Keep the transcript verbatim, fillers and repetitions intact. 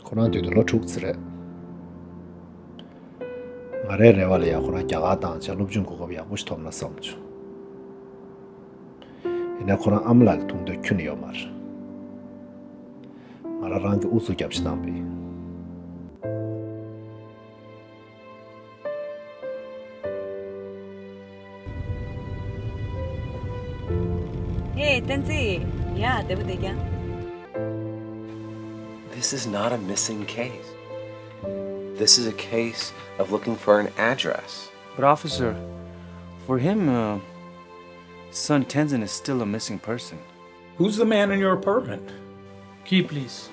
ཁོ་རང་དུས་དུ་ལོ་དྲུག་ཙམ་རེད། ང་རའི་རེ་བ་ལ་ཡང་ཁོ་རང་རྒྱ་གར་བཏང་བྱས་སློབ་སྦྱོང་གོ་སྐབས་ཡག་པོ་ཞིག་ཐོབ་ན་བསམ་བྱུང་། ཡིན་ནའི་ཁོ་རང་ཨ་མ་ལགས་ཀྱི་མཐོང་འདོད་ཁྱོན་ནས་ཡོད་མ་རེད། ང་རང་རང་གི་ཨུ་ཚུགས་རྒྱབ་ཤིག་བཏང་པས། Hey, Tenzin. Yeah, བདེ་པོ་བསྡད་ཀྱང་། This is not a missing case. This is a case of looking for an address. But officer, for him, uh, son Tenzin is still a missing person. Who's the man in your apartment? Key, please.